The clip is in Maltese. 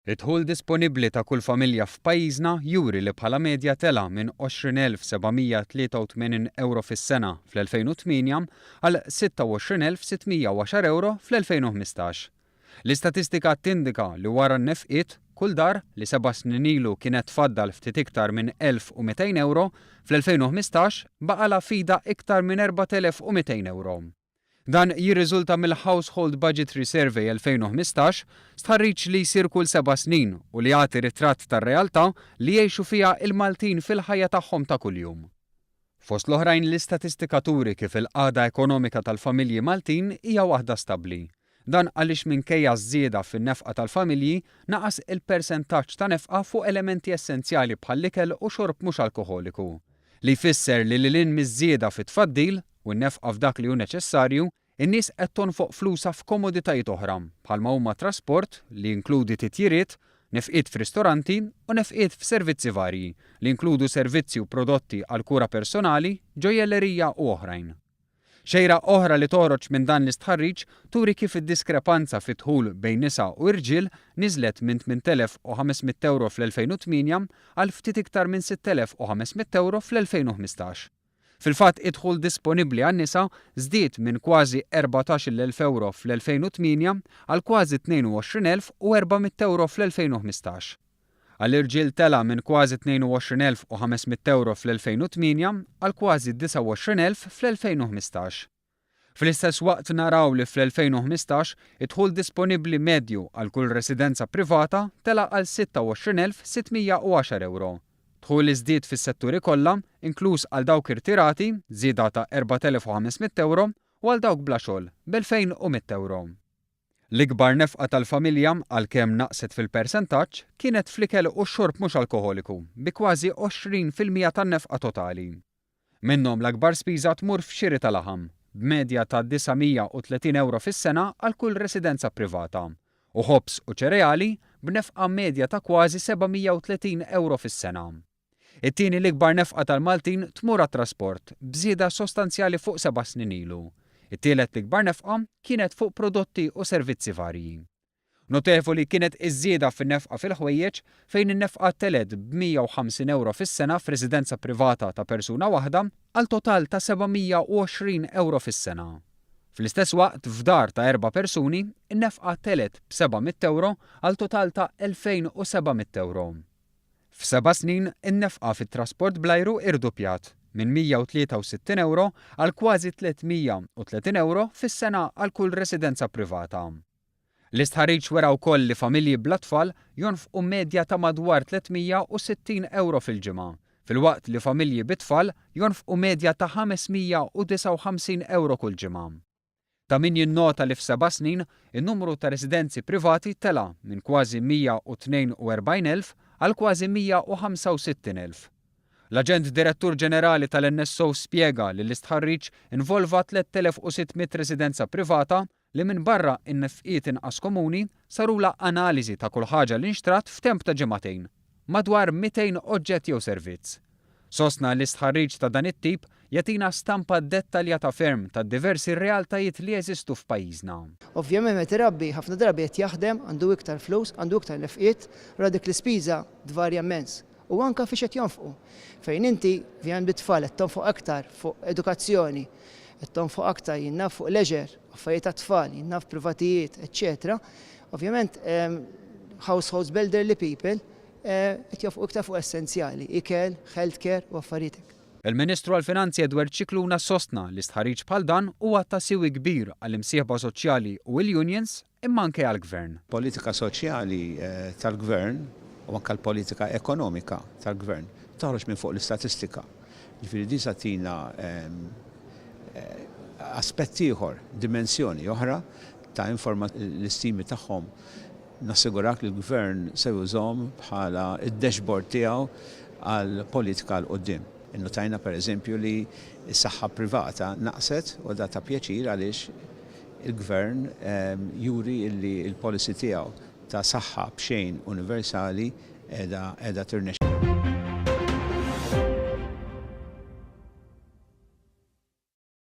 Id-dħul disponibbli ta' kull familja f'pajjiżna juri li bħala medja tela' minn 20,783 ewro fis-sena fl-2008 għal 26,610 ewro fl-2015. L-istatistika tindika li wara n-nefqiet, kull dar, li seba' snin ilu kienet tfaddal ftit iktar minn 1,200 ewro, fl-2015 baqalha f'idha iktar minn 4,200 ewro. Dan jirriżulta mill-Household Budgetary Survey 2015, stħarriġ li jsir kull seba' snin u li jagħti ritratt tar-realtà li jgħixu fiha il-Maltin fil-ħajja tagħhom ta' kuljum. Fost l-oħrajn l-istatistika turi kif il-qagħda ekonomika tal-familji Maltin hija waħda stabbli. Dan għaliex minkejja ż-żieda fin-nefqa tal-familji, naqas il-persentaġġ ta' nefqa fuq elementi essenzjali bħall-ikel u xorb mhux alkoħoliku. Li jfisser li lil hinn miż-żieda fit-tfaddil u n-nefqa f'dak li hu neċessarju, in-nies qed tonfoq flusha f'komoditajiet oħra, bħalma huma trasport, li jinkludi titjiriet, nefqiet f'ristoranti u nefqiet f'servizzi varji, li jinkludu servizzi u prodotti għall-kura personali, ġojjellerija u oħrajn. Xejra oħra li toħroġ minn dan l-istħarriġ turi kif id-diskrepanza fid-dħul bejn nisa u irġiel niżlet minn 8,500 ewro fl-2008 għal ftit iktar minn 6,500 ewro fl-2015. Fil-fatt id-dħul disponibbli għan-nisa żdied minn kważi 14,000 ewro fl-2008 għal kważi 22,400 ewro fl-2015. Għall-irġiel tela' minn kważi 22,500 ewro fl-2008 għal kważi 29,000 fl-2015. Fl-istess waqt naraw li fl-2015 id-dħul disponibbli medju għal kull residenza privata tela' għal 26,610 ewro. Dħul li żdied fis-setturi kollha, inkluż għal dawk irtirati, żieda ta' 4,500 ewro, u għal dawk bla xogħol, b'2,100 ewro. L-ikbar nefqa tal-familja, għalkemm naqset fil-persentaġġ, kienet fl-ikel u x-xorb mhux alkoħoliku, bi kważi 20% tan-nefqa totali. Minnhom l-akbar spiża tmur f'xiri ta' laħam, b'medja ta' 930 ewro fis-sena għal kull residenza privata, u ħobż u ċereali, b'nefqa medja ta' kważi 730 ewro fis-sena. It-tieni l-ikbar nefqa tal-Maltin tmur għat-trasport, b'żieda sostanzjali fuq seba' snin ilu. It-tielet l-ikbar nefqa kienet fuq prodotti u servizzi varji. Notevoli kienet iż-żieda fin-nefqa fil-ħwejjeġ fejn in-nefqa telgħet b'150 ewro fis-sena f'residenza privata ta' persuna waħda għal total ta' 720 ewro fis-sena. Fl-istess waqt f'dar ta' erba' persuni, in-nefqa telgħet b'700 ewro għal total ta' 2,700 ewro. F'seba' snin, in-nefqa fit-trasport bl-ajru irduppjat, minn 163 ewro għal kważi 330 ewro fis-sena għal kull residenza privata. L-istħarriġ wera wkoll li familji bla tfal jonfqu medja ta' madwar 360 ewro fil-ġimgħa, filwaqt li familji bit-tfal jonfqu medja ta' 559 ewro kull ġimgħa. Ta' min jinnota li f'seba' snin, in-numru ta' residenzi privati tela' minn kważi 142,000 għal kważi 165,000. L-Aġent Direttur Ġenerali tal-NSO spjega li l-istħarriġ involva 3,600 residenza privata li minbarra in-nefqiet inqas komuni, sarulha analiżi ta' kull ħaġa li nxtrat f'temp ta' ġimagħtejn. Madwar 200 oġġett jew servizz. Sostna li stħarriġ ta' dan it-tip jagħtina stampa dettaljata ferm tad-diversi realtajiet li jeżistu f'pajjiżna. Ovvjament meta irabbi, ħafna drabi qed jaħdem, għandu iktar flus, għandu iktar nefqiet, allura dik l-ispiża tvarja immens. U anke fiex qed jonfqu. Fejn inti, ovvjament bit-tfal qed tonfoq aktar fuq edukazzjoni, qed tonfoq aktar jien naf fuq leisure, affarijiet għat-tfal, jien naf privatijiet, eċċetera. Ovvjament households b'elderly people qed jonfqu iktar fuq essenzjali, ikel, healthcare u affarijiet hekk. Il-Ministru għall-Finanzi Edward Scicluna sostna li stħarriġ bħal dan huwa ta' siwi kbir għall-imsieħba soċjali u l-unions imma anke għall-Gvern. Politika soċjali tal-Gvern u anke l-politika ekonomika tal-Gvern toħroġ minn fuq l-istatistika. Jiġifieri din se tagħtina aspett ieħor, dimensjoni oħra ta' informazzjoni l-istimi tagħhom Nassigurak li l-Gvern se jużahom bħala d-dashboard tiegħu għall-politika 'l quddiem. Innutajna per eżempju li s-saħħa privata naqset u da ta' pjaċir għaliex il-Gvern juri li l-policy tiegħu ta' saħħa b'xejn universali qiegħda qiegħda tirnexxi.